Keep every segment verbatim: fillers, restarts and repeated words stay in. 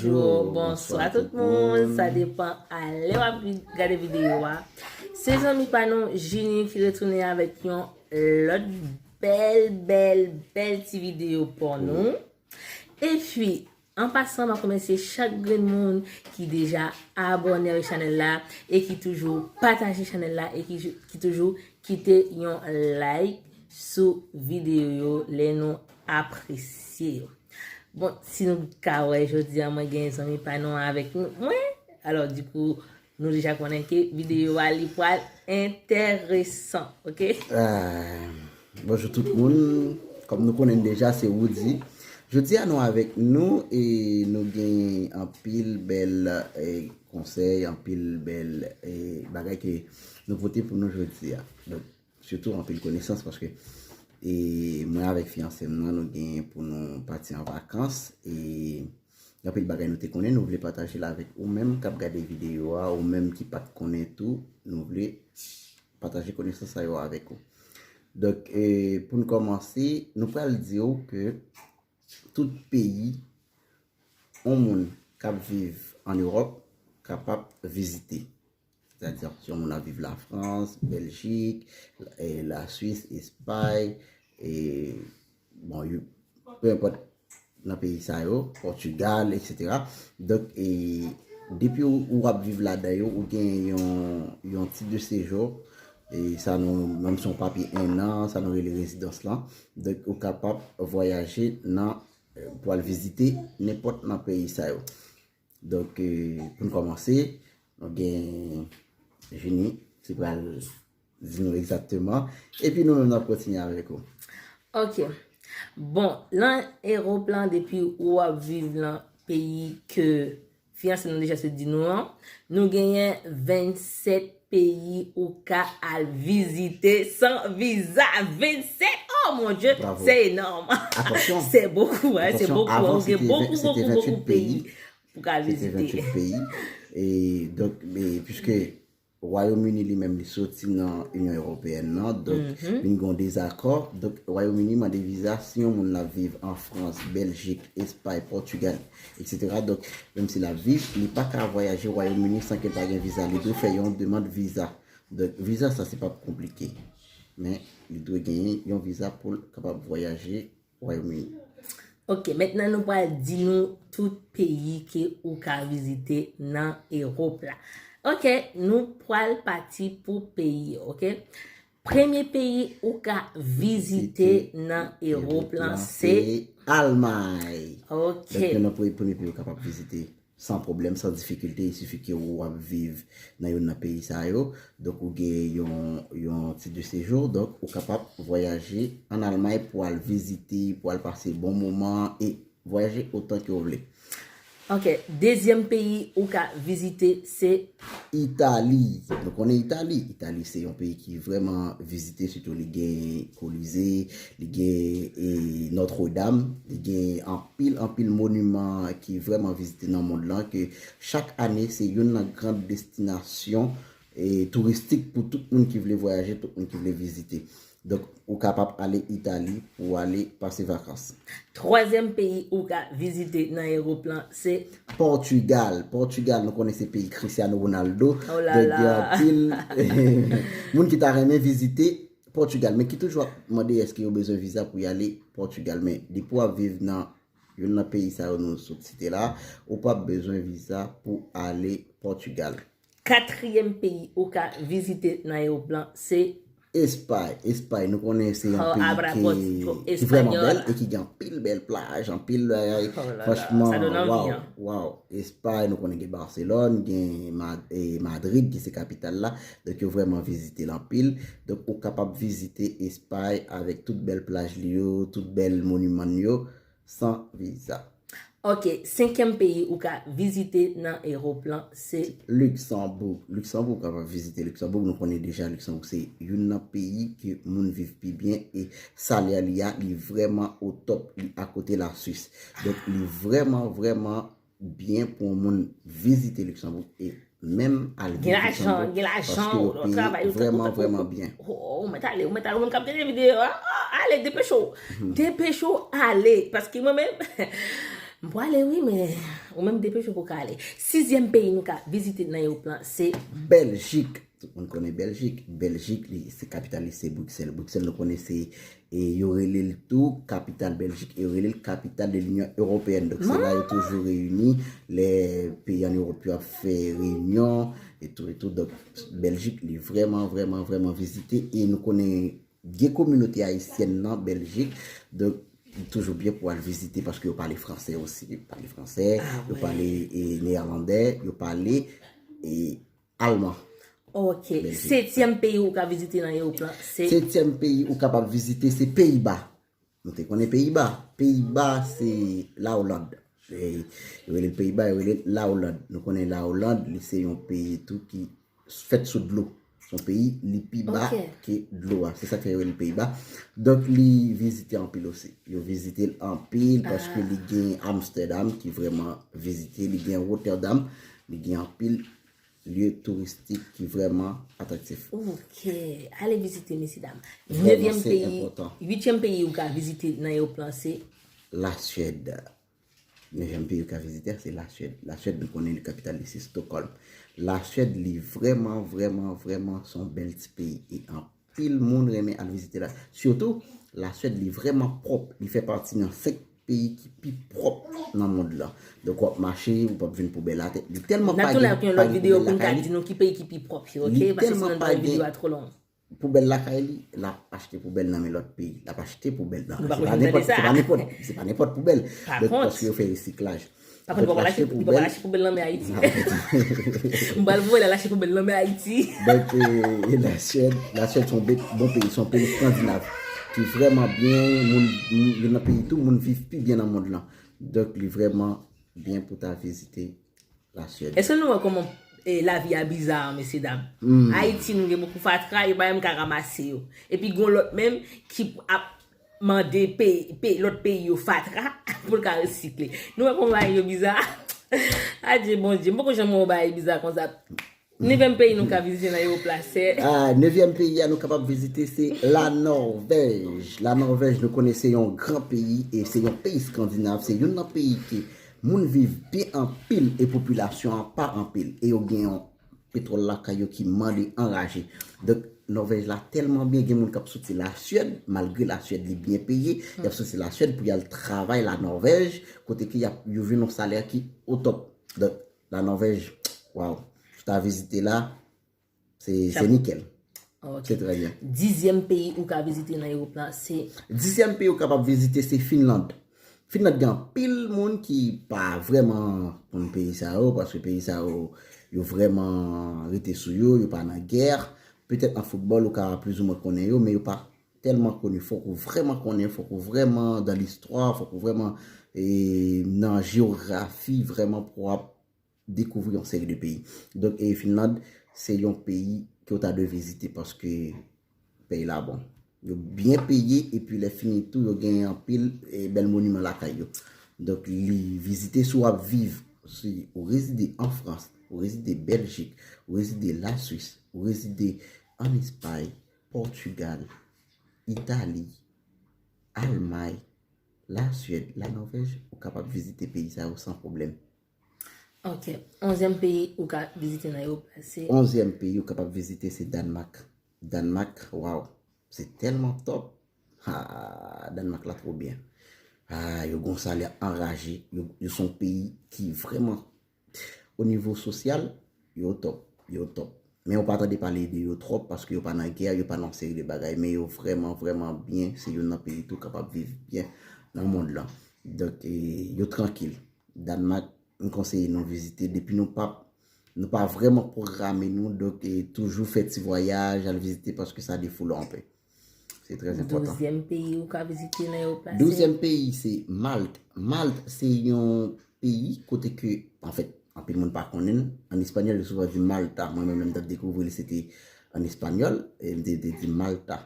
Bonjou, bonswa tout moun. Sa depan a lè w ap vi- gade videyo a. Se zanmi pa nou, Jini, ki retounen avèk yon lòt bèl, bèl, bèl ti videyo pou nou. Epi, an pasan, m ap remèsye chak grenn moun ki deja abòne avèk chanèl la e ki toujou pataje chanèl la e ki, ki toujou kite yon like sou videyo yo lè nou apresye yo. Bon, si nou ka wè, jodi a mwen gen zanmi pa nou avèk nou, mwen. Alò, dikou, nou deja konnen ke videyo a li pral enteresan, oke? Ah, bonjou tout moun. Kòm nou konnen deja, se Woody. Jodi a nou avèk nou e nou gen anpil bèl eh, konsèy, anpil bèl eh, bagay ke nou pote pou nou jodi a. Donk, sitou anpil konesans paske e mwen avèk fiyanse m nan, nou gen pou nou pati an vakans e gen anpil bagay nou te konnen, nou vle pataje l avèk ou menm k ap gade videyo a, ou menm ki pa t konnen tou, nou vle pataje konesans sa yo avèk ou. Donk, eh, pou n kòmanse, nou pral di w ke tout peyi yon moun k ap viv ann Ewòp kapab vizite. Sètadi, si yon moun ap viv Lafrans, Bèljik, eh, Laswis, Espay, eh, bon, yo, pe enpòt nan peyi sa yo, Pòtigal, etsetera. Donk, e, depi ou, ou ap viv ladan yo, ou gen yon, yon tit de sejou, e sa nou, menm si yon papye en an, sa nou rele rezidans lan. Donk, ou kapab vwayaje nan, e, pou al vizite nenpòt nan peyi sa yo. Donk, e, pou n kòmanse, nou gen Jini, ki pral di nou egzakteman. Epi nou menm n ap kontinye avèk ou. Ok. Bon, lan Ewòp lan, depi ou ap viv lan peyi ke fiyanse nou deja sot di nou an, nou genyen vennsèt peyi ou ka al vizite san viza. Vennsèt! Oh mon Dieu, Bravo. Se enòm. Atansyon. Se bokou, hein, se Atansyon, bokou. avan, Ou gen se te bokou, ven- se te bokou, venntuit bokou peyi peyi. pou ka Se te vizite. venntuit peyi. E donk, e, piske Wayòm Ini li menm li soti nan Inyon Ewopeyèn nan, donk vin gen yon dezakò. Donk, Wayòm Ini mande viza si yon moun la viv an Frans, Bèljik, Espay, Pòtigal, etsetera. Donk, menm si la viv, li pa ka vwayaje Wayòm Ini san ke l pa gen viza. Li dwe fè yon demann viza. Donk, viza sa se pa konplike. Men, li dwe genyen yon viza pou l kapab vwayaje Wayòm Ini. Ok, mentnan nou pral di nou tout peyi ke ou ka vizite nan Ewòp la. Ok, nou pral pati pou peyi yo, ok? Premye peyi ou ka vizite nan Ewòp lan se Almay. Ok. Donk, youn nan pre- premye peyi ou kapab vizite san pwoblèm, san difikilte, il suffit ke ou ap viv nan youn nan peyi sa yo. Donk, ou gen yon, yon tit de sejou, donk, ou kapab vwayaje an Almay pou al vizite, pou al pase bon moman e vwayaje otan ke w vle. Ok, dezyèm peyi ou ka vizite se Itali. Nou konnen Itali. Itali se yon peyi ki vrèman vizite, sitou li gen Kolize, li gen e, Notre Dame, li gen anpil, anpil moniman ki vrèman vizite nan mond lan, ke chak ane se youn nan gran destinasyon e, touristik pou tout moun ki vle vwayaje, tout moun ki vle vizite. Donk, ou kapab ale Itali pou ale pase vakans. Twazyèm peyi ou ka vizite nan Ewòp lan se Pòtigal. Pòtigal, nou konnen se peyi Cristiano Ronaldo. Oh la Donk, la. Gen anpil moun ki ta renmen vizite Pòtigal, men ki toujou ap mande èske yo bezwen viza pou y ale Pòtigal. Men depi w ap viv nan youn nan peyi sa yo nou sot site la, ou p ap bezwen viza pou ale Pòtigal. Katriyèm peyi ou ka vizite nan Ewòp lan se Espay. Espay, nou konnen se yon Oh, peyi abra ki, pot- ki Espanyòl. Vrèman bèl e ki gen anpil bèl plaj, anpil bagay. Oh la la, Franchman, sa donn anvi, waw, hein. Waw. Espay, nou konnen gen Barcelone, gen Mad- e Madrid ki se kapital la. Donk, yo vrèman vizite l anpil. Donk, ou kapab vizite Espay avèk tout bèl plaj li yo, tout bèl moniman yo, san viza. Ok, senkyèm peyi ou ka vizite nan Ewòp lan se Luxembourg. Luxembourg, ou kapab vizite Luxembourg. Nou konnen deja Luxembourg se youn nan peyi ke moun viv pi byen e salè li a, li vrèman o top, li akote Laswis. Donk, li vrèman, vrèman byen pou yon moun vizite Luxembourg e menm al viv Gen lajan, Luxembourg, gen lajan, paske yo ou travay, peye ou vrèman, ou- vrèman byen. Oh, ou mèt ale, ou mèt ale, ou menm k ap gade videyo a, ah, ale, depeche w. Depeche w ale, paske mwen menm, M pwale wi, men ou menm depeche pou ka ale. Sizyèm peyi nou ka vizite nan Ewòp lan se Bèljik. Tout moun konnen Bèljik. Bèljik, li, se kapital li se Briksèl. Briksèl, nou konnen se, e yo rele l tou kapital Bèljik, e yo rele l kapital de l'Union Européenne. Donk, se la yo toujou reyini, lè peyi an Ewòp yo ap fè reyinyon, e tou, e tou. Donk, Bèljik, li vrèman, vrèman, vrèman vizite, e nou konnen gen kominote ayisyèn nan Bèljik. Donk, li toujou byen pou al vizite paske yo pale fransè osi, yo pale fransè, yo pale e, neyèlandè, yo pale e, alman. Ok. Setyèm peyi ou ka vizite nan Ewòp lan se Setyèm peyi ou kapab vizite se Peyiba. Nou te konnen Peyiba. Peyiba se la Oland. E, yo rele l Peyiba, yo rele l la Oland. Nou konnen la Oland, li se yon peyi tou ki fèt sou dlo. Se yon peyi, li pi ba ke dlo a. Se sa k fè yo rele l Peyiba. Donk, li vizite anpil osi. Yo vizite l anpil paske li gen Amsterdam ki vrèman vizite, li gen Rotterdam, li gen anpil lye touristik ki vrèman atraktif. Ok. Ale vizite, mesye dam. Nevyèm peyi, uityèm peyi ou ka vizite nan Ewòp lan se Laswèd. Nevyèm peyi ou ka vizite se Laswèd. Laswèd, nou konnen li kapital li se Stockholm. Laswèd, li vrèman, vrèman, vrèman se yon bèl ti peyi. E anpil moun renmen al vizite la. Sitou, Laswèd, li vrèman pwòp. Li fè pati nan senk peyi ki pi pwòp nan mond lan. Donk, w ap mache, ou p ap jwenn poubèl atè. Li tèlman pa gen, pa gen poubèl lakay li. Di nou ki peyi ki pi pwòp yo, ok? Paske sinon videyo a twò long. Poubèl lakay li, l ap achte poubèl nan men lòt peyi. L ap achte poubèl nan. Se pa nenpòt, se pa nenpòt, se pa nenpòt poubèl. Donk, paske yo fè resiklaj. Pa kont, li pral achte poubèl nan men Ayiti. M pral voye l al achte poubèl nan men Ayiti. Donk, e, e Laswèd, Laswèd se yon bon peyi, se yon peyi eskandinav ki vrèman byen, moun, moun, youn nan peyi tou, moun viv pi byen nan mond lan. Donk, li vrèman byen pou ta vizite Laswèd. Èske nou wè kòman e, lavi a biza, mesye dam? Ayiti, nou gen bokou fatra, yo pa menm ka ranmase yo. Epi, gen lòt menm ki ap mande pe, pe, lòt peyi yo fatra pou l ka resikle. Nou wè kòman bagay yo biza? Adye Bondye, m poko janm wè yon bagay biza konsa. Nevyèm peyi nou ka vizite nan Ewòp la se. Ah, nevyèm peyi a nou kapab vizite se Lanòvèj. Lanòvèj, nou konnen se yon gran peyi e se yon peyi eskandinav. Se youn nan peyi ki moun viv byen anpil e popilasyon an pa anpil. E yo gen yon petwòl lakay yo ki mande anraje. Donk, Nòvèj la tèlman byen, gen moun k ap soti Laswèd, malgre Laswèd li byen peye, y ap soti Laswèd pou y al travay Lanòvèj, kote ke y ap, yo jwenn yon salè ki o top. Donk, Lanòvèj, waw, pou ta vizite la, se, se nikèl. Se trè byen. Dizyèm peyi ou ka vizite nan Ewòp la se. Dizyèm peyi ou kapab vizite se Finland. Finland gen anpil moun ki pa vrèman konn peyi sa yo, paske peyi sa yo, yo vrèman rete sou yo, yo pa nan gè. Petèt nan foutbòl ou ka plizoumwen konnen yo, men yo pa tèlman koni. Fòk ou vrèman konnen, fòk ou vrèman dan listwa, fòk ou vrèman e, nan jewografi vrèman pou w ap dekouvri yon seri de peyi. Donk, e, Finland, se yon peyi ke w ta dwe vizite paske peyi la bon. Yo byen peye, epi lè fini tou, yo gen anpil e, bèl moniman lakay yo. Donk, li vizite si w ap viv, si ou rezide an Frans, ou rezide Bèljik, ou rezide Laswis, ou rezide an Espay, Pòtigal, Itali, Almay, Laswèd, Lanòvèj, ou kapab vizite peyi sa yo san pwoblèm. Ok. Onzyèm peyi ou ka vizite nan Ewòp la se. Onzyèm peyi ou kapab vizite se Dànmak. Dànmak, waw, se tèlman top. Ha, Dànmak la twò byen. Ah, yo gon salè anraje. Yo, yo se yon peyi ki vrèman, o nivo sosyal, yo top. Yo top. Men ou pa tande pale de yo twòp paske yo pa nan gè, yo pa nan yon seri de bagay. Men yo vrèman, vrèman byen. Se youn nan peyi tou kapab viv byen nan mond lan. Donk, e, yo trankil. Dànmak, m konseye nou vizite. Depi nou pa, nou pa vrèman pwograme nou, donk, e, toujou fè ti vwayaj, al vizite paske sa defoule w anpè. Se trè enpòtan. Douzyèm peyi ou ka vizite nan Ewòp la se. Douzyèm peyi se Malt. Malt se yon peyi kote ke, anfèt, anpil moun pa konnen l. An espanyòl, yo souvan di Malta. Mwen menm, lè m t ap dekouvri l, se te an espanyòl, e m te, te di Malta.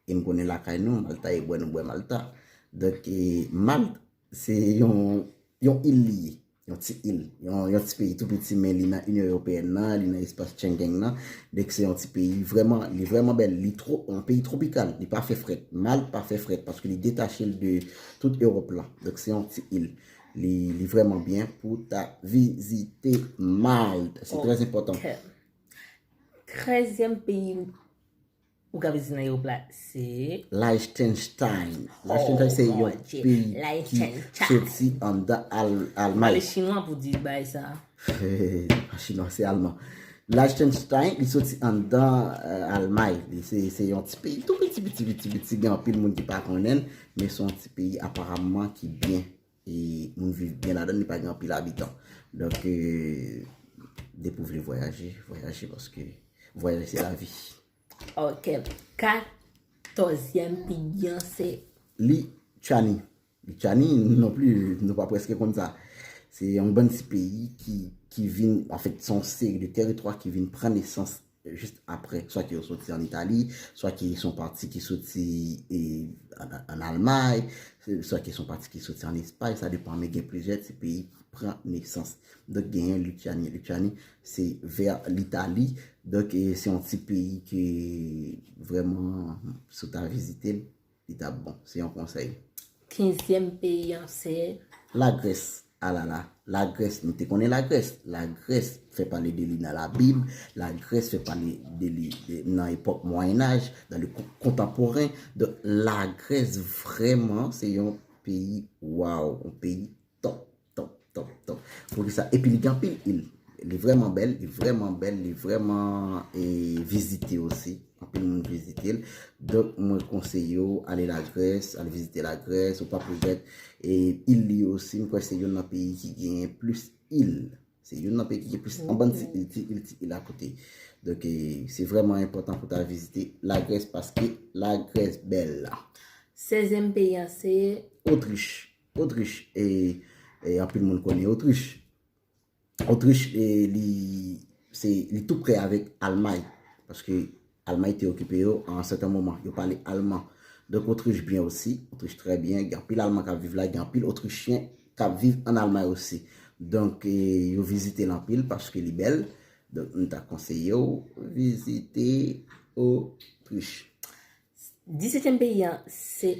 E m konnen lakay nou, Malta e bwè nou bwè Malta. Donk, e, Malt se yon, yon il li ye. Yon ti il, yon, yon ti peyi tou piti, men li nan Inyon Ewopeyèn nan, li nan espas Schengen nan. Donk, se yon ti peyi vrèman, li vrèman bèl. Li tro, yon peyi twopikal, li pa fè frèt. Malt pa fè frèt, paske li detache l de tout Ewòp lan. Donk, se yon ti il. Li, li vrèman byen pou ta vizite Malte. Se trè enpòtan. Trèzyèm peyi ou ka vizite nan Ewòp la, se Liechtenstein. Liechtenstein se yon peyi ki soti anndan Almay. Pale chinwa pou di bay sa. Pa chinwa, se alman. Liechtenstein, li soti anndan Almay. Se yon ti peyi tou piti, piti, piti, piti. Gen anpil moun ki pa konnen l, men se yon ti peyi aparamman ki byen. E moun viv byen ladan, li pa gen anpil abitan. Donk, depi w vle vwayaje, vwayaje paske vwayaje se lavi. Ok. Katòzyèm peyi an se Lityani. Lityani non pli, nou pa prèske konn sa. Se yon bann ti peyi ki, ki vin, anfèt, se yon seri de tèritwa ki vin pran nesans jis apre, swa ke yo soti ann Itali, swa ke se yon pati ki soti ann Almay, swa ke se yon pati ki soti ann Espay, sa depan, men gen plizyè ti peyi ki pran nesans. Donk, genyen Lityani. Lityani, se vè Litali. Donk, se yon ti peyi ke vrèman, si w ta vizite l, li t ap bon. Se yon konsèy. Kenzyèm peyi an se Lagrès. Alala, Lagrès, nou te konnen Lagrès. Lagrès fè pale de li nan Labib. Lagrès fè pale de li nan epòk Mwayenaj, dans le contemporain. Donk, Lagrès vrèman se yon peyi, waw, yon peyi top, top, top, top. Poukisa? Epi li gen anpil il. Li vrèman bèl, li vrèman bèl, li vrèman vizite osi. Anpil moun vizite l. Donk, mwen konseye w ale Lagrès, al vizite Lagrès, ou p ap regrèt. E il li osi, m kwè se youn nan peyi ki genyen plis il. Se youn nan peyi ki gen plis, yon bann ti il, ti il, ti il akote. Donk, se vrèman enpòtan pou ta vizite Lagrès paske Lagrès bèl. Sèzyèm peyi an se Otrich. Otrich, e anpil moun konnen Otrich. Otrich, li, se, li tou pre avèk Almay, paske Almay te okipe yo a yon sèten moman. Yo pale alman. Donk, Otrich byen osi. Otrich trè byen. Gen anpil Alman k ap viv la. Gen anpil Otrichyen k ap viv ann Almay osi. Donk, yo vizite l anpil paske li bèl. Donk, m ta konseye w vizite Otrich. Disetyèm peyi an, se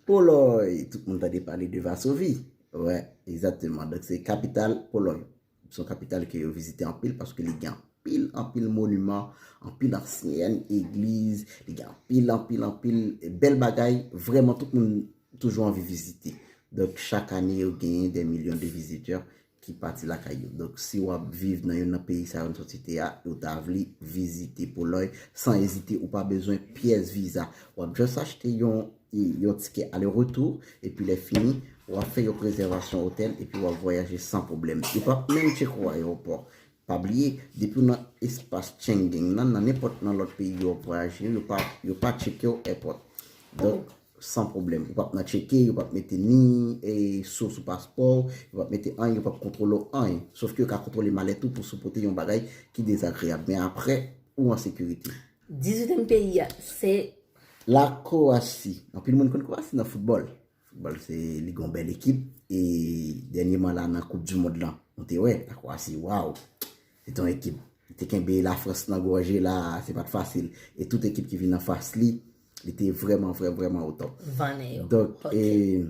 Polòy. Tout moun tande pale de Vasovi. Wè, egzakteman. Donk, se kapital Polòy. Se yon kapital ke yo vizite anpil paske li gen anpil, anpil moniman, anpil ansyen egliz, li gen anpil, anpil, anpil bèl bagay. Vrèman, tout moun toujou anvi vizite. Donk, chak ane, yo genyen de milyon de vizitè ki pati lakay yo. Donk, si w ap viv nan youn nan peyi sa yo m sot site a, e w ta vle vizite Polòy, san ezite, ou pa bezwen pyès viza. W ap just achte yon, yon tikè ale retou, epi lè fini, w ap fè yon rezèvasyon otèl, epi w ap vwayaje san pwoblèm. Yo p ap menm tcheke w ayewopò. Pa bliye, depi w nan espas Schengen nan, nan nenpòt nan lòt peyi yo ap vwayaje, yo pa, yo pa tcheke w èpòt. Donk, san pwoblèm. Ou p ap nan tcheke, yo p ap mete ni e so sou paspò w, yo p ap mete anyen, yo p ap kontwole w anyen. Sof ke yo ka kontwole malèt ou pou si w pote yon bagay ki dezagreyab. Men apre, ou an sekirite. Dizuityèm peyi a, se Lakowasi. Anpil moun konn Kowasi nan foutbòl. Foutbòl se li gon bèl ekip. E dènyèman la nan Koup di Mond lan, nou te wè Lakowasi, waw. Se te yon ekip. Li te kenbe Lafrans nan gòje la, se pa t fasil. E tout ekip ki vin anfas li, li te vrèman, vrèman, vrèman o top. Vannen yo. Donk, e,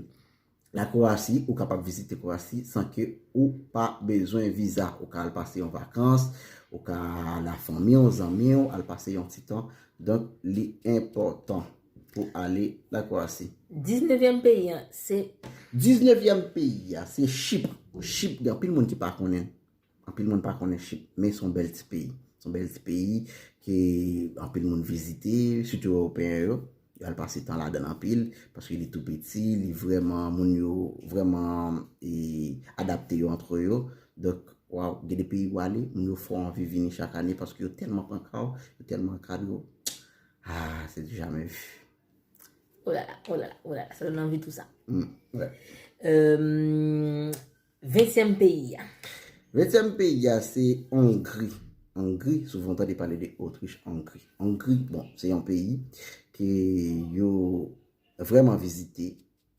Lakowasi, ou kapab vizite Kowasi san ke ou pa bezwen viza. Ou ka al pase yon vakans, ou ka lafanmi w, zanmi w, al pase yon ti tan. Donk, li enpòtan pou ale Lakowasi. Diznevyèm peyi an, se Diznevyèm peyi a, se Chip. Chip, gen anpil moun ki pa konnen. Anpil moun pa konnen Chip, men se yon bèl ti peyi. Se yon bèl ti peyi ke anpil moun vizite, sitou Ewopeyen yo. Yo al pase tan ladan l anpil, paske li tou piti, li vrèman, moun yo vrèman e, adapte yo antre yo. Donk, waw, gen de peyi w ale, moun yo fè w anvi vini chak ane, paske yo tèlman pran ka w, yo tèlman ankadre w. Ah, c'est du jamais vu. Oh là là, oh là là, oh là là, sa donn anvi tou sa. Mm, wè. Euh, Ventyèm peyi a. Ventyèm peyi a, se Ongri. Ongri, souvan w tande pale de Otrich, Ongri. Ongri, bon, se yon peyi ke yo vrèman vizite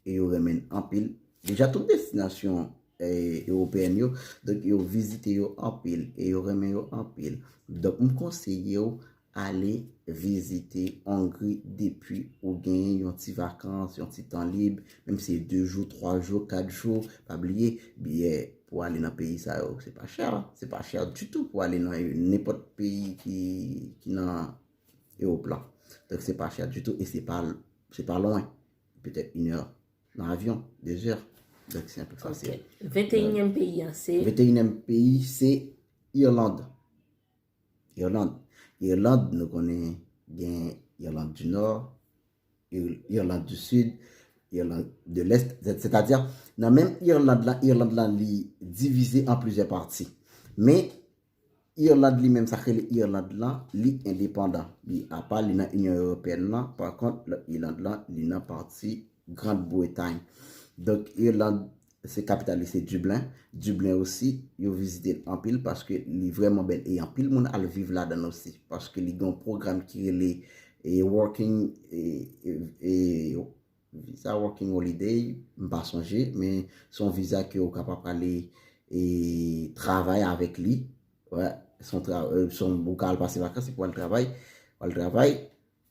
e yo renmen anpil. Deja, tout destinasyon, eh, ewopeyèn yo, donk yo vizite yo anpil e yo renmen yo anpil. Donk, m konseye w ale vizite Ongri depi ou gen yon ti vakans, yon ti tan lib, menm si se de jou, twa jou, kat jou, pa bliye, biyè pou ale nan peyi sa yo, se pa chè, se pa chè ditou pou ale nan nenpòt peyi ki, ki nan Ewòp lan. Donk, se pa chè ditou e se pa, se pa lwen. Petèt inè nan avyon, dezè. Donk, se enpe fasil. Venteyinyèm peyi an, se? Venteyinyèm peyi, se Irland. Irland. Irland, nou konnen gen Irland di Nò, Ir- Irland di Sid, Irland de Lès. Sètadi, nan menm Irland lan, Irland lan, li divize an plizyè pati. Men, Irland li menm, sa k rele Irland lan, li endepandan. Li apa, li nan Inyon Ewopeyèn lan. Pa kont, lòt Irland lan, li nan pati Grann Bretay. Donk, Irland, se kapital li se Dublin. Dublin osi, yo vizite l anpil paske li vrèman bèl e anpil moun al viv ladan l osi. Paske li gen yon pwogram ki rele e, working e, e, e, visa working holiday, m pa sonje, men se yon viza ke ou kapab ale e, travay avèk li. Wè, se yon tra- e, se yon- ou ka al pase vakans epi w al travay. W al travay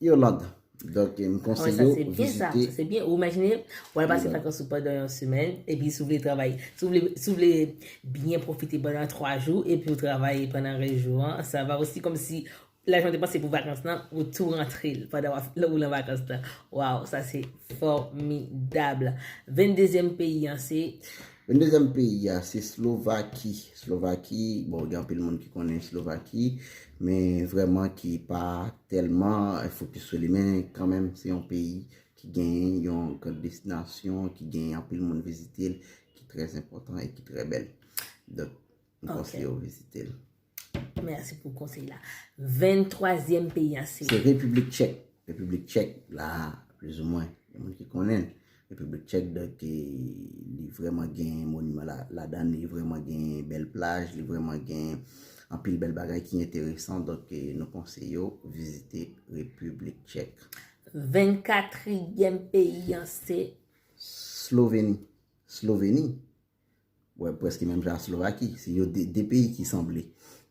Irland. Donk, e, m konseye w vizite. Sa se byen. Ou imajine, w al pase vakans ou pandan yon semèn, epi si w vle travay, si w vle, si w vle byen pwofite pandan twa jou, epi w travay pandan rès jou an, sa va osi kòmsi lajan w te panse pou vakans lan, ou tou rantre l pandan w ap- lè ou nan vakans lan. Waw, sa se fòmidab. Venndezyèm peyi an, se? Venndezyèm peyi a, se Slovaki. Slovaki, bon, gen anpil moun ki konnen Slovaki, men vrèman ki pa tèlman fokis sou li, men kanmenm, se yon peyi ki genyen yon gran destinasyon, ki genyen anpil moun vizite l, ki trè enpòtan e ki trè bèl. Donk, m konseye w vizite l. Mèsi pou konsèy la. Venntwazyèm peyi an, se? Se Repiblik Tchèk. Repiblik Tchèk, la, plizoumwen, gen moun ki konnen l. Repiblik Tchèk, donk, e, li vrèman gen moniman la- ladan l, li vrèman gen bèl plaj, li vrèman gen anpil bèl bagay ki enteresan. Donk, e, nou konseye w vizite Repiblik Tchèk. Vennkatriyèm peyi an, se? Sloveni. Sloveni. Wè, prèske menm jan a Slovaki. Se yo de, de peyi ki sanble.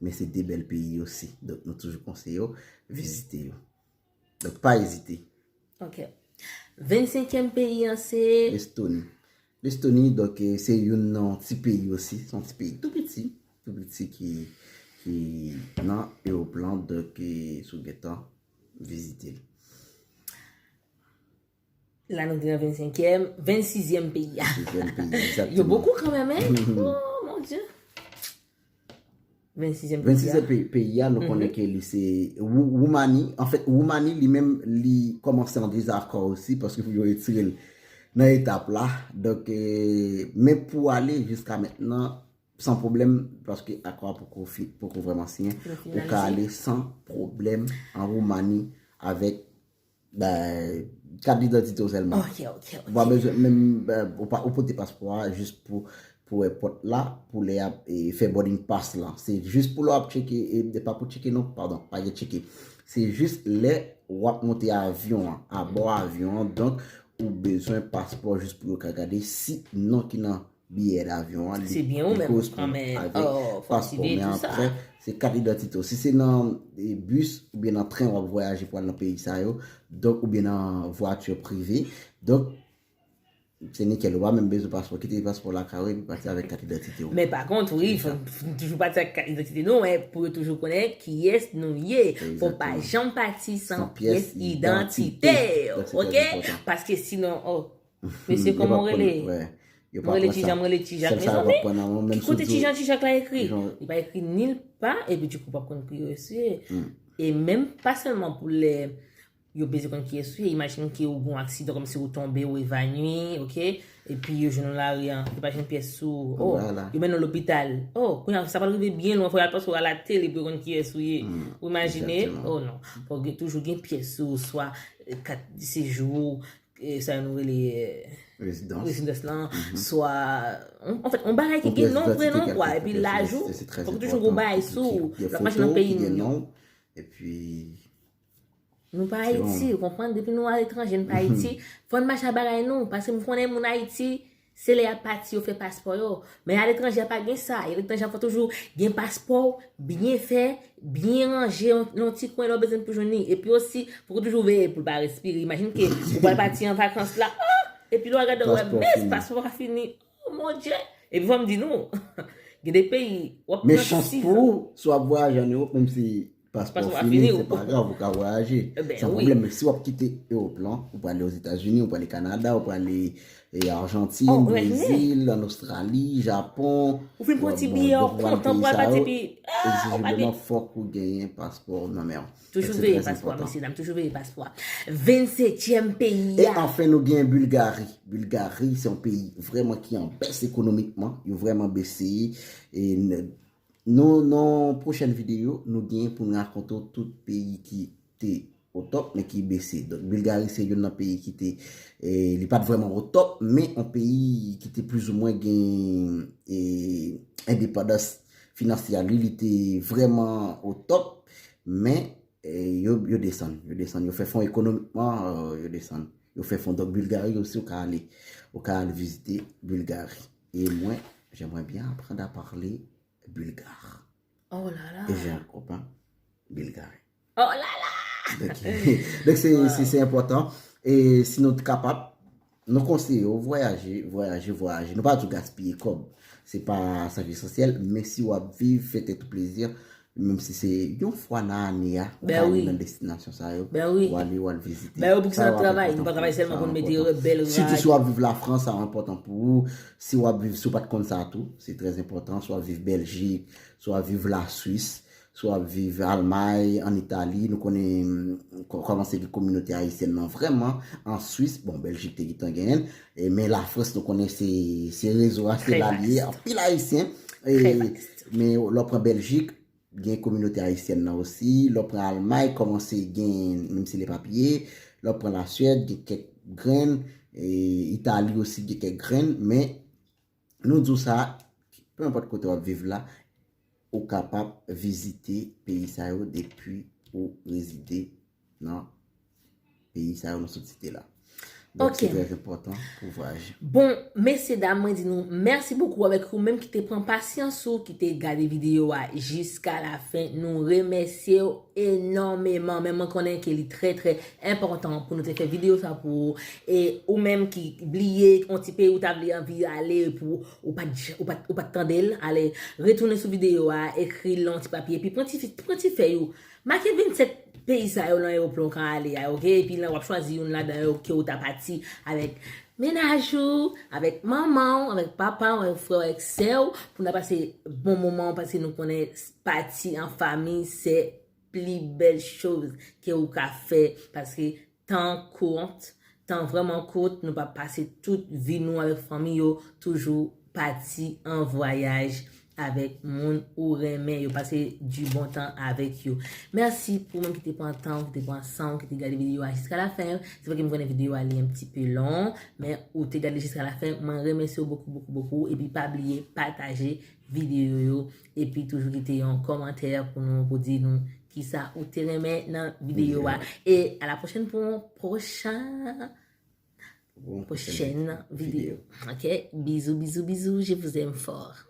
Men se de bèl peyi osi. Donk, nou toujou konseye yo vizite yo. Donk, pa ezite. Ok. Vennsenkyèm peyi an, se? Lestoni. Lestoni, donk, eh, se youn nan ti peyi osi. Se yon ti peyi tou piti. Tou piti ki, ki nan Ewòp lan. Donk, eh, si w gentan vizite l. La nou te nan vennsenkyèm, vennsizyèm peyi a. Vennsizyèm peyi, egzakteman. Yo bokou kanmenm, en? Oh, mon Dieu. Vennsizyèm peyi a. Vennsizyèm peyi, peyi a, nou konnen ke li se Wou- Woumani. Anfèt, Woumani, li menm, li kòmanse an dezakò osi, paske pou yo retire l nan etap la. Donk, eh, men pou ale jiska mentnan, san pwoblèm, paske akò a poko fi- poko vrèman siyen. Ou ka ale san pwoblèm an Woumani avèk, ben, kat idantite w sèlman. Ok, ok, ok. Ou pa bezwen menm, ben, ou pa, ou pote paspò a jis pou, pou èpòt la, pou lè y ap, e, fè boarding pass lan. Se jis pou lè w ap tcheke, e, e pa pou tcheke non, padon, pa gen tcheke. Se jis lè w ap monte avyon an, abò avyon an, donk ou bezwen paspò jis pou yo ka gade si non ki nan biyè davyon an, li, li koresponn avèk paspò, men apre, se kat idantite w. Si se nan, e, bis oubyen nan tren w ap vwayaje pou al nan peyi sa yo, donk, oubyen nan vwati prive, donk, se nikèl, ou pa menm bezwen paspò, kite paspò lakay ou epi pati avèk kat idantite w. Men pa kont, wi, fò n toujou pati ak kat idantite nou, men pou yo toujou konnen kiyès nou ye. Fò pa janm pati san pyès idantite, ok? Paske sinon, oh, mesye, kòman w rele? M rele Tijan, m rele Tijak, mezanmi. Ki kote Tijan, Tijak la ekri? Li pa ekri nil pa, epi dikou w p ap konn kiyès ou ye. E menm pa sèlman pou lè yo bezwen konn kiyès ou ye, imajine ke ou gen yon aksidan, kòmsi ou tonbe, ou evani, ok? Epi yo jwenn ou lari an, yo pa jwenn pyès sou ou. Oh, yo mennen w lopital. Oh, kounye a, sa pral rive byen lwen, fò y al pase w alatele pou yo konn kiyès ou ye. Ou imajine? Oh non. Fò gen, toujou gen pyès sou ou, swa, eh, kat de sejou, e, sa nou rele, e, rezidans lan, swa, an, anfèt, yon bagay ki gen non, prenon, kwa, epi laj ou, fòk toujou gon bagay sou ou, lè w ap mache nan peyi moun yo. Epi nou pa Ayiti, ou konprann? Depi nou aletranje, nou pa Ayiti, fò n mache ak bagay nou, paske m konnen moun Ayiti, Se lè y ap pati yo fè paspò yo. Men aletranje a pa gen sa. Aletranje a fò toujou gen paspò w byen fè, byen ranje, nan yon ti kwen lè w bezwen pou jwenn li. Epi osi, fò w toujou veye pou l pa respire. Imajine ke ou pral pati an vakans la, ah! Epi lè w gade w wè, mes paspò a fini. Oh mon Dieu! Epi fò m di nou, gen de peyi, w ap pran sis an. Men chans pou ou, si w ap vwayaje ann Ewòp, menm si paspò w fini, se pa grav, ou ka vwayaje. San pwoblèm. Men si w ap kite Ewòp lan, ou prale Ozetazini, ou prale Kanada, ou prale e Ajantin, Brezil, ann Ostrali, Japon, ou fin pran ti biyè, w kontan pou al pati, epi, ah, ou pa gen. Egzijibleman, fòk ou genyen paspò nan men w. Toujou veye paspò a, mesye dam, toujou veye paspò a. Vennsetyèm peyi a. E anfen, nou gen Bilgari. Bilgari, se yon peyi vrèman ki an bès ekonomikman. Yo vrèman bese. E n- nou, nan pwochèn videyo, nou gen pou n rakonte w tout peyi ki te o top, men ki bese. Donk, Bilgari se youn nan peyi ki te, e, li pa t vrèman o top, men yon peyi ki te plizoumwen gen, e, endepandans finansyèl li, li te vrèman o top, men, e, yo, yo desann, yo desann, yo fè fon ekonomikman, e, yo desann, yo fè fon. Donk, Bilgari osi, ou ka ale, ou ka al vizite Bilgari. E mwen, j'aimerais bien apprendre à parler bulgare. Oh là là. Et j'ai un copain bulgare. Oh là là. Donk, donk se, se, se enpòtan. E si nou t kapab, nou konseye w vwayaje, vwayaje, vwayaje. Nou pa di w gaspiye kòb. Se pa sa ki esansyèl, men si w ap viv, fè tèt ou plezi, menm si se yon fwa nan ane a, ou ka ale nan destinasyon sa yo, ou ale, ou al vizite. Ben wi, pou ki sa n ap travay, nou pa travay sèlman pou n mete bèl rad. Sitou si w ap viv Lafrans, sa enpòtan pou ou. Si w ap viv, si w pa t konn sa tou, se trè enpòtan. Si w ap viv Bèljik, si w ap viv Laswis, si w ap viv Almay, ann Itali, nou konnen, mm, kò- kòmanse gen kominote ayisyèn nan vrèman, an Swis, bon, Bèljik te gentan genyen l, e, men Lafrans, nou konnen se, se rezo a, se la l ye, anpil Ayisyen. E, men lè w pran Bèljik, gen kominote ayisyèn nan osi, lè w pran Almay, kòmanse gen, menm si li pa pye, lè w pran Laswèd, gen kèk grenn, e, Itali osi, gen kèk grenn, men nou di w sa, pe enpòt kote w ap viv la, ou kapab vizite peyi sa yo depi ou rezide nan peyi sa yo nou sot site la. Donk, se trè enpòtan pou vwayaje. Bon, mesye dam, mwen di nou mèsi bokou avèk ou menm ki te pran pasyans ou, ki te gade videyo a jiska lafen. Nou remèsye w enòmeman, men mwen konnen ke li trè, trè enpòtan pou nou te fè videyo sa pou ou. E ou menm ki bliye yon ti peyi ou ta vle anvi ale, pou ou pa t, ou pa t, ou pa t tande l, ale retounen sou videyo a, ekri l nan yon ti papye, epi pran ti, pran ti fèy ou, make vennsèt peyi sa yo nan Ewòp lan ou ka ale a, oke? Epi la, w ap chwazi youn ladan yo ke ou ta pati avèk mennaj ou, avèk manman w, avèk papa w, avèk frè w, avèk sè w, pou n ta pase bon moman, paske nou konnen pati an fanmi, se pli bèl choz ke ou ka fè, paske tan kout, tan vrèman kout, nou pa pase tout vi nou avèk fanmi yo, toujou pati an vwayaj avèk moun ou renmen yo, pase du bon tan avèk yo. Mèsi pou moun ki te pran tan, ki te pran san, ki te gade videyo a jiska lafen. Se vre ke m konnen videyo a li un petit peu long, men ou te gade jiska lafen. Mwen remèsye w bokou, bokou, bokou. Epi pa bliye pataje videyo yo. Epi toujou kite yon kòmantè pou nou, pou di nou kisa ou te renmen nan videyo a. E a la pwochèn pou yon pwochen, pwochèn videyo. Ok? Bizou, bizou, bizou. Je vous aime fort.